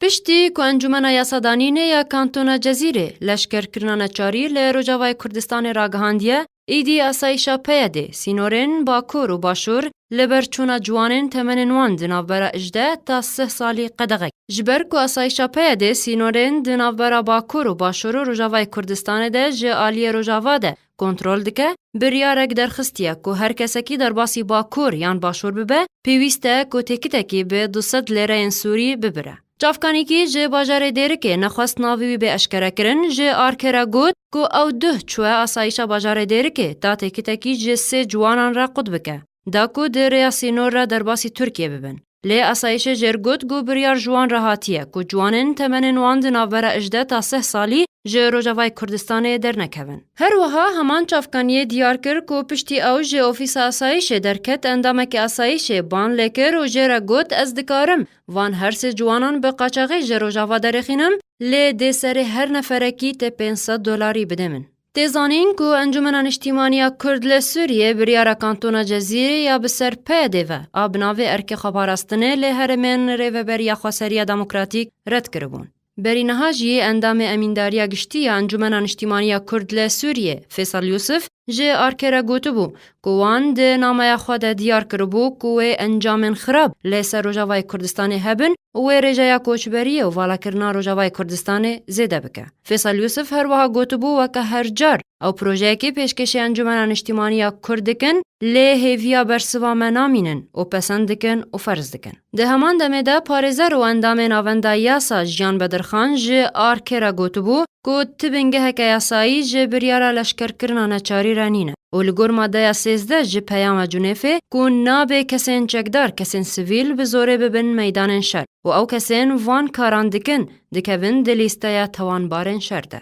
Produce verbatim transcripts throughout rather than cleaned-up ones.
Piştî ku Encûmena Yasadanînê ya Kantona Cezîrê leşkerkirina neçarî li Rojavayê Kurdistanê ragihandiye, êdî asayîşa P Y D'ê sînorên Bakur û Başûr li ber çûna ciwanên temenên wan di navbera hejdeh ta sih salî qedexe kir. Ji ber ku asayîşa P Y D'ê sînorên di navbera Bakur û Başûr û Rojavayê Kurdistanê de ji aliyê Rojava de kontrol dike, biryarek derxistiye ku her kesekî derbasî Bakur yan Başûr bibe, pêwîst e ku têkitekî bi du sed lêreyên Sûrî bibire. Çavkanîkî ji bajarê Dêrikê nexwest navê wî bê eşkerekirin, ji Arkê re got ku ew duh çûye asayîşa bajarê Dêrikê ta têkitekî ji sê ciwanan re qut bike, da ku di rêya sînor re derbasî Tirkiyê bibin. Lê asayîşê jêr got ku biryar ji wan re hatiye ku ciwanên temenên wan di navbera hejdeh ta sih salî ji Rojavayê Kurdistanê dernekevin. Her wiha heman çavkaniyê diyar kir ku piştî ew ji ofîsa asayîşê derket, endamekî asayîşê ban lê kir û jê re got, ez dikarim van her sê ciwanan bi qaçaxî ji Rojava derêxînim, lê dê serê her neferekî tê pênc sed dolarî bide min. Tê zanîn ku Encûmena Niştîmanî ya Kurd li Sûriyê biryara Kantona Cezîrê ya bi ser P Y D'ê ve a bi navê Erkê Xweparastinê lê herêmên Rêveberiya Xweseriya Demokratîk red kiribûn. Berî niha jî endamê Emîndariya Giştî ya Encûmena Niştîmanî ya Kurd li Sûriyê, Fêsal Yûsif, ji Arkê re gotibû ku wan di nameya xwe de diyar kiribû ku wê encamên xirab li ser Rojavayê Kurdistanê hebin û wê rêjeya koçberiyê û valakirina Rojavayê Kurdistanê zêde bike. Fêsal Yûsif her wiha gotibû, weke her car ew projeyekê pêşkêşî Encûmena Niştîmanî ya Kurd dikin, lê hêviya bersiva me namînin û pesend dikin û ferz dikin. Di heman demê de parêzer û endamê Navenda Yasa Jiyan Bedirxan ji Arkê re gotibû ku ti bingeheke yasayî ji biryara leşkerkirina neçarî re nîne û li gor madeya sêzdeh ji peyama Cunêfê ku nabe kesên çekdar, kesên sivîl bi zorê bibin meydanên şer û ew kesên van karan dikin, dikevin di lîsteya tawanbarên şer de.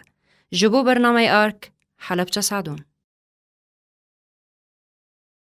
Ji bo bernameyê Ark, Helebçe Sadûn.